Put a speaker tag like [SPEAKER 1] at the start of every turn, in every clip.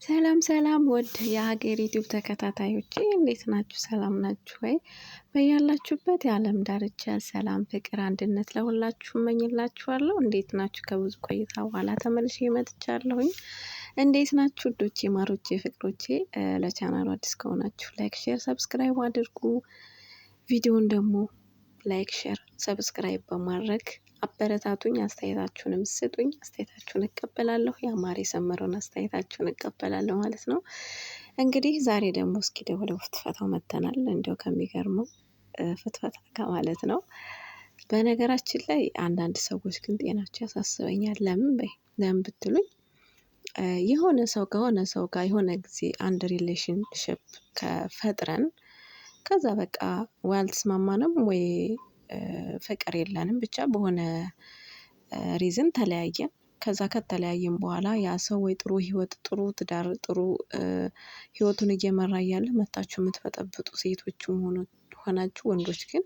[SPEAKER 1] ሰላም ሰላም ውድ የሀገር ዩቲዩብ ተከታታዮቼ እንዴት ናችሁ? ሰላም ናችሁ ወይ? በያላችሁበት የዓለም ዳርቻ ሰላም፣ ፍቅር፣ አንድነት ለሁላችሁ እመኝላችኋለሁ። እንዴት ናችሁ? ከብዙ ቆይታ በኋላ ተመልሼ መጥቻለሁኝ። እንዴት ናችሁ ውዶቼ፣ ማሮቼ፣ ፍቅሮቼ? ለቻናሉ አዲስ ከሆናችሁ like፣ share፣ subscribe አድርጉ። ቪዲዮን ደግሞ like፣ share፣ subscribe በማድረግ አበረታቱኝ። አስተያየታችሁንም ስጡኝ። አስተያየታችሁን እቀበላለሁ። ያማረ የሰመረውን አስተያየታችሁን እቀበላለሁ ማለት ነው። እንግዲህ ዛሬ ደግሞ እስኪ ወደ ፍትፈታው መጥተናል። እንዲያው ከሚገርመው ፍትፈታ ጋር ማለት ነው። በነገራችን ላይ አንዳንድ ሰዎች ግን ጤናቸው ያሳስበኛል። ለምን በይ ለምን ብትሉኝ የሆነ ሰው ከሆነ ሰው ጋር የሆነ ጊዜ አንድ relationship ከፈጥረን ከዛ በቃ ወይ አልተስማማንም ወይ ፍቅር የለንም ብቻ በሆነ reason ተለያየን። ከዛ ከተለያየን በኋላ ያ ሰው ወይ ጥሩ ህይወት ጥሩ ትዳር ጥሩ ህይወቱን እየመራ እያለ መታችሁ የምትበጠብጡ ሴቶችም ሆናችሁ ወንዶች ግን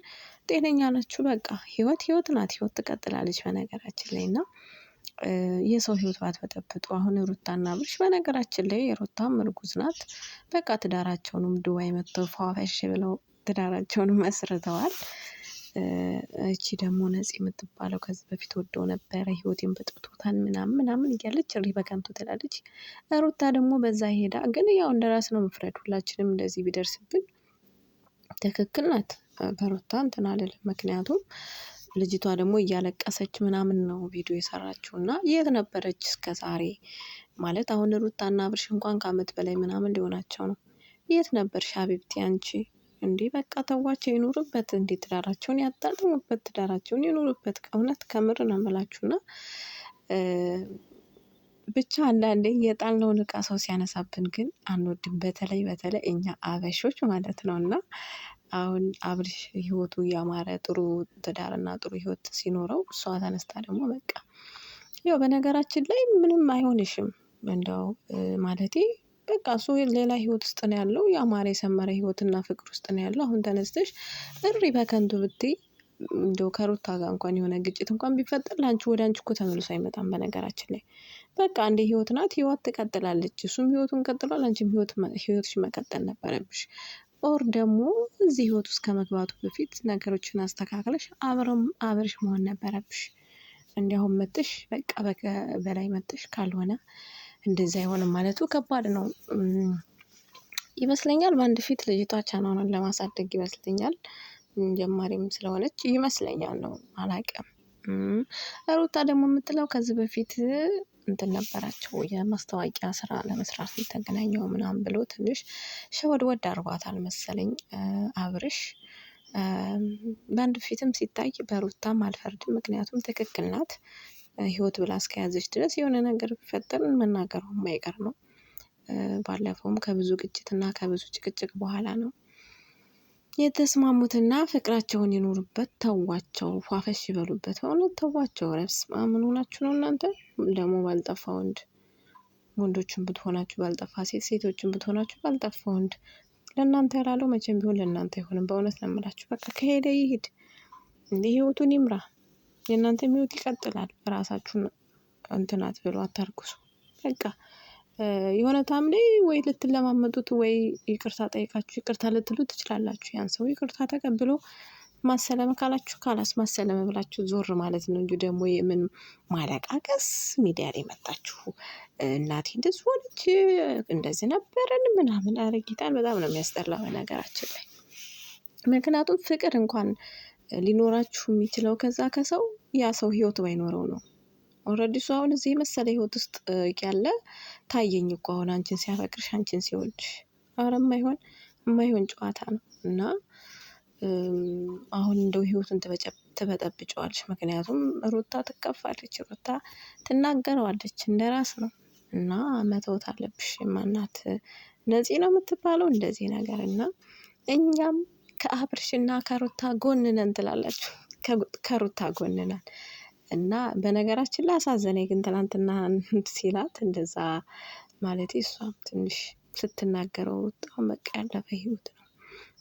[SPEAKER 1] ጤነኛ ናችሁ? በቃ ህይወት ህይወት ናት። ህይወት ትቀጥላለች በነገራችን ላይ እና የሰው ህይወት ባትበጠብጡ። አሁን ሩታና አብርሽ በነገራችን ላይ ሩታም እርጉዝ ናት። በቃ ትዳራቸውንም ዱባይ መጥተው ፏፈሽ ብለው ትዳራቸውን መስርተዋል። እቺ ደግሞ ነፂ የምትባለው ከዚህ በፊት ወደው ነበረ ህይወቴን በጥብጦታል ምናምን ምናምን እያለች እሪ በከንቱ ትላለች። ሩታ ደግሞ በዛ ሄዳ ግን ያው እንደ ራስ ነው መፍረድ። ሁላችንም እንደዚህ ቢደርስብን ትክክል ናት። በሩታ እንትን አልልም። ምክንያቱም ልጅቷ ደግሞ እያለቀሰች ምናምን ነው ቪዲዮ የሰራችው እና የት ነበረች እስከ ዛሬ ማለት አሁን ሩታና አብርሽ እንኳን ከአመት በላይ ምናምን ሊሆናቸው ነው። የት ነበርሽ حبيبتي አንቺ? እንዲህ በቃ ተዋቸው ይኑሩበት። እንዴ ትዳራቸውን ያጣጥሙበት፣ ትዳራቸውን ይኑሩበት። እውነት ከምር ነው የምላችሁና ብቻ አንዳንዴ የጣልነውን እቃ ሰው ሲያነሳብን ግን አንወድም። በተለይ በተለይ እኛ አበሾች ማለት ነው። እና አሁን አብርሽ ህይወቱ እያማረ ጥሩ ትዳርና ጥሩ ህይወት ሲኖረው እሷ ተነስታ ደግሞ በቃ ያው በነገራችን ላይ ምንም አይሆንሽም እንደው ማለቴ በቃ እሱ ሌላ ህይወት ውስጥ ነው ያለው። ያማረ የሰመረ ህይወትና ፍቅር ውስጥ ነው ያለው። አሁን ተነስተሽ እሪ በከንቱ ብትይ እንደው ከሩታ ጋር እንኳን የሆነ ግጭት እንኳን ቢፈጠር ለአንቺ ወደ አንቺ እኮ ተመልሶ አይመጣም። በነገራችን ላይ በቃ አንድ ህይወት ናት፣ ህይወት ትቀጥላለች። እሱም ህይወቱን ቀጥሏል፣ አንቺም ህይወትሽ መቀጠል ነበረብሽ። or ደግሞ እዚህ ህይወት ውስጥ ከመግባቱ በፊት ነገሮችን አስተካክለሽ አብረም አብርሽ መሆን ነበረብሽ። እንዲያውም መጥሽ በቃ በላይ መጥሽ ካልሆነ እንደዚ አይሆንም ማለቱ ከባድ ነው ይመስለኛል። በአንድ ፊት ልጅቷ ቻናሏን ለማሳደግ ይመስለኛል፣ ጀማሪም ስለሆነች ይመስለኛል ነው አላውቅም። ሩታ ደግሞ የምትለው ከዚህ በፊት እንትን ነበራቸው የማስታወቂያ ስራ ለመስራት የተገናኘው ምናምን ብሎ ትንሽ ሸወድወድ አድርጓታል መሰለኝ አብርሽ። በአንድ ፊትም ሲታይ በሩታም አልፈርድም፣ ምክንያቱም ትክክል ናት። ህይወት ብላ እስከያዘች ድረስ የሆነ ነገር ቢፈጠር መናገሩ የማይቀር ነው። ባለፈውም ከብዙ ግጭትና ከብዙ ጭቅጭቅ በኋላ ነው የተስማሙትና ፍቅራቸውን ይኑሩበት። ተዋቸው፣ ፏፈሽ ይበሉበት። በእውነት ተዋቸው። ረብስ ምን ሆናችሁ ነው እናንተ? ደግሞ ባልጠፋ ወንድ ወንዶችን ብትሆናችሁ ባልጠፋ ሴት፣ ሴቶችን ብትሆናችሁ ባልጠፋ ወንድ። ለእናንተ ያላለው መቼም ቢሆን ለእናንተ አይሆንም። በእውነት ነው የምላችሁ። በቃ ከሄደ ይሂድ፣ እንደ ህይወቱን ይምራ። የእናንተም ህይወት ይቀጥላል። ራሳችሁን እንትን አትበሉ፣ አታርኩሱ። በቃ የሆነ ታም ላይ ወይ ልትለማመጡት ወይ ይቅርታ ጠይቃችሁ ይቅርታ ልትሉ ትችላላችሁ። ያን ሰው ይቅርታ ተቀብሎ ማሰለም ካላችሁ ካላስ ማሰለም ብላችሁ ዞር ማለት ነው እንጂ ደግሞ የምን ማለቃቀስ ሚዲያ ላይ መጣችሁ እናቴ እንደዚህ ሆነች እንደዚህ ነበረን ምናምን። ኧረ ጌታን በጣም ነው የሚያስጠላ በነገራችን ላይ። ምክንያቱም ፍቅር እንኳን ሊኖራችሁ የሚችለው ከዛ ከሰው ያ ሰው ህይወት ባይኖረው ነው። already እሱ አሁን እዚህ የመሰለ ህይወት ውስጥ ያለ ታየኝ እኮ አሁን አንቺን ሲያፈቅርሽ አንቺን ሲወድሽ፣ ኧረ የማይሆን የማይሆን ጨዋታ ነው። እና አሁን እንደው ህይወቱን ትበጠብጨዋለች። ምክንያቱም ሩታ ትከፋለች፣ ሩታ ትናገረዋለች እንደ ራስ ነው። እና መተውት አለብሽ። ማናት ነፂ ነው የምትባለው እንደዚህ ነገር እና እኛም ከአብርሽና ከሩታ ጎን ነን ትላላችሁ። ከሩታ ጎን ነን። እና በነገራችን ላይ አሳዘነኝ ግን ትናንትና ሲላት እንደዛ ማለት እሷም ትንሽ ስትናገረው ሩታ በቃ ያለፈ ህይወት ነው።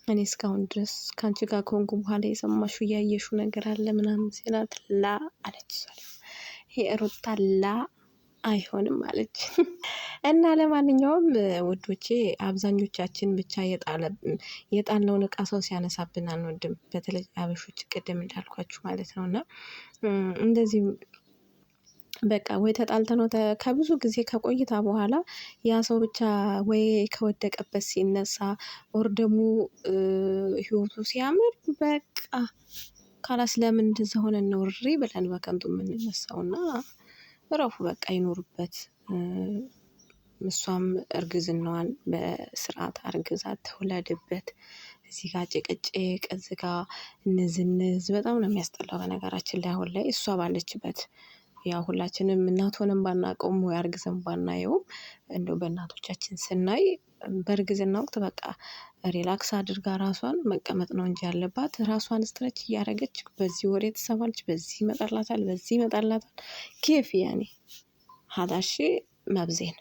[SPEAKER 1] እኔ እስካሁን ድረስ ከአንቺ ጋር ከሆንኩ በኋላ የሰማሹ እያየሹ ነገር አለ ምናምን ሲላት ላ አለች። እሷ ይሄ ሩታ ላ አይሆንም አለች። እና ለማንኛውም ውዶቼ አብዛኞቻችን ብቻ የጣልነውን እቃ ሰው ሲያነሳብን አንወድም። በተለይ አበሾች ቅድም እንዳልኳችሁ ማለት ነው። እና እንደዚህ በቃ ወይ ተጣልተነው ከብዙ ጊዜ ከቆይታ በኋላ ያ ሰው ብቻ ወይ ከወደቀበት ሲነሳ or ደግሞ ህይወቱ ሲያምር በቃ خلاص ለምን እንደዛ ሆነ ነው እሪ ብለን በከንቱ የምንነሳው። እና እረፉ በቃ ይኖሩበት። እሷም እርግዝናዋን በስርዓት አርግዛ ትውለድበት። እዚህ ጋር ጭቅጭቅ፣ እዚህ ጋር ንዝንዝ በጣም ነው የሚያስጠላው። በነገራችን ላይ አሁን ላይ እሷ ባለችበት ያው ሁላችንም እናት ሆነን ባናውቀውም ወይ አርግዘን ባናየውም እንደው በእናቶቻችን ስናይ በእርግዝና ወቅት በቃ relax አድርጋ ራሷን መቀመጥ ነው እንጂ ያለባት ራሷን stretch እያደረገች በዚህ ወሬ ትሰማለች፣ በዚህ ይመጣላታል፣ በዚህ ይመጣላታል። كيف يعني ሀዳሺ መብዜን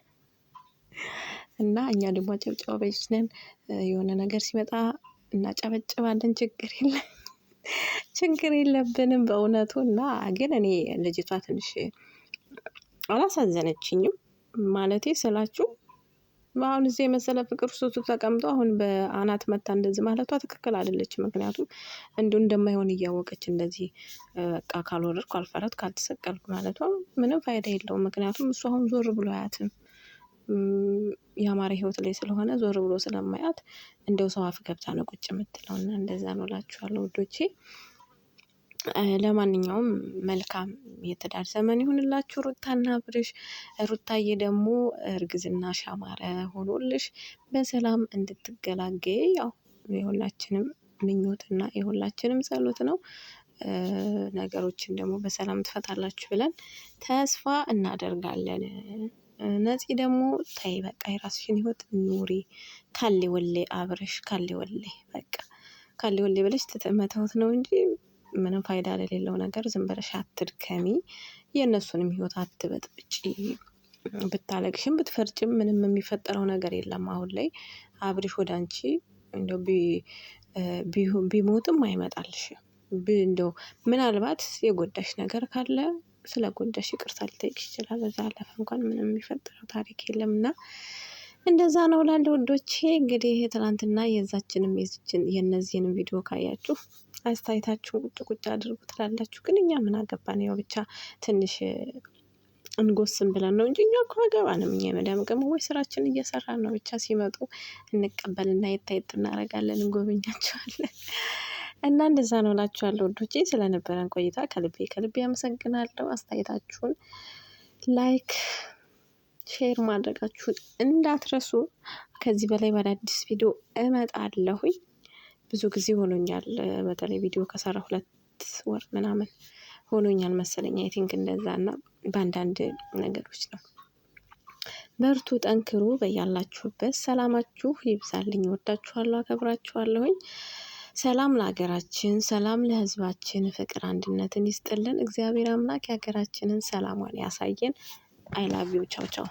[SPEAKER 1] እና እኛ ደግሞ አጨብጫባዎች ነን። የሆነ ነገር ሲመጣ እናጨበጭባለን። ችግር የለም ችግር የለብንም በእውነቱ። እና ግን እኔ ልጅቷ ትንሽ አላሳዘነችኝም ማለቴ ስላችሁ አሁን እዚህ የመሰለ ፍቅር ሱቱ ተቀምጦ አሁን በአናት መታ እንደዚህ ማለቷ ትክክል አይደለችም። ምክንያቱም እንዲሁ እንደማይሆን እያወቀች እንደዚህ በቃ ካልወረድኩ አልፈረድኩ ካልተሰቀልኩ ማለቷ ምንም ፋይዳ የለውም። ምክንያቱም እሱ አሁን ዞር ብሎ አያትም፣ የአማረ ህይወት ላይ ስለሆነ ዞር ብሎ ስለማያት እንደው ሰው አፍ ገብታ ነው ቁጭ የምትለው እና እንደዛ ነው እላችኋለሁ ውዶቼ። ለማንኛውም መልካም የትዳር ዘመን ይሁንላችሁ ሩታና አብርሽ። ሩታዬ ደግሞ እርግዝናሽ ያማረ ሆኖልሽ በሰላም እንድትገላገይ ያው የሁላችንም ምኞትና የሁላችንም ጸሎት ነው። ነገሮችን ደግሞ በሰላም ትፈታላችሁ ብለን ተስፋ እናደርጋለን። ነፂ ደግሞ ተይ በቃ የራስሽን ህይወት ኑሪ። ካሌ ወሌ አብርሽ ካሌ ወሌ በቃ ካሌ ወሌ ብለሽ መተውት ነው እንጂ ምንም ፋይዳ ለሌለው ነገር ዝም ብለሽ አትድከሚ። የእነሱንም ህይወት አትበጥብጪ። ብታለቅሽም ብትፈርጭም ምንም የሚፈጠረው ነገር የለም። አሁን ላይ አብርሽ ወደ አንቺ እንደው ቢሞትም አይመጣልሽም። እንደው ምናልባት የጎዳሽ ነገር ካለ ስለ ጎዳሽ ይቅርታ ሊጠይቅሽ ይችላል። በዛ አለፈ እንኳን ምንም የሚፈጠረው ታሪክ የለም እና እንደዛ ነው እላለሁ ውዶቼ። እንግዲህ ትናንትና የዛችንም የዚችን የእነዚህንም ቪዲዮ ካያችሁ አስተያየታችሁን ቁጭ ቁጭ አድርጉ ትላላችሁ። ግን እኛ ምን አገባን? ያው ብቻ ትንሽ እንጎስም ብለን ነው እንጂ እኛ እኮ አገባንም። እኛ የመዳም ቅመሞች ስራችን እየሰራን ነው። ብቻ ሲመጡ እንቀበልና የታየት እናደርጋለን፣ እንጎበኛቸዋለን። እና እንደዛ ነው እላችኋለሁ ውዶቼ። ስለነበረን ቆይታ ከልቤ ከልቤ አመሰግናለሁ። አስተያየታችሁን like፣ share ማድረጋችሁን እንዳትረሱ። ከዚህ በላይ በአዳዲስ ቪዲዮ እመጣለሁኝ። ብዙ ጊዜ ሆኖኛል። በተለይ ቪዲዮ ከሰራ 2 ወር ምናምን ሆኖኛል መሰለኝ። I think እንደዛ እና በአንዳንድ ነገሮች ነው። በርቱ፣ ጠንክሩ። በያላችሁበት ሰላማችሁ ይብዛልኝ። ወዳችኋለሁ፣ አከብራችኋለሁኝ። ሰላም ለሀገራችን፣ ሰላም ለሕዝባችን፣ ፍቅር አንድነትን ይስጥልን። እግዚአብሔር አምላክ የሀገራችንን ሰላሟን ያሳየን። I love you። ቻው ቻው።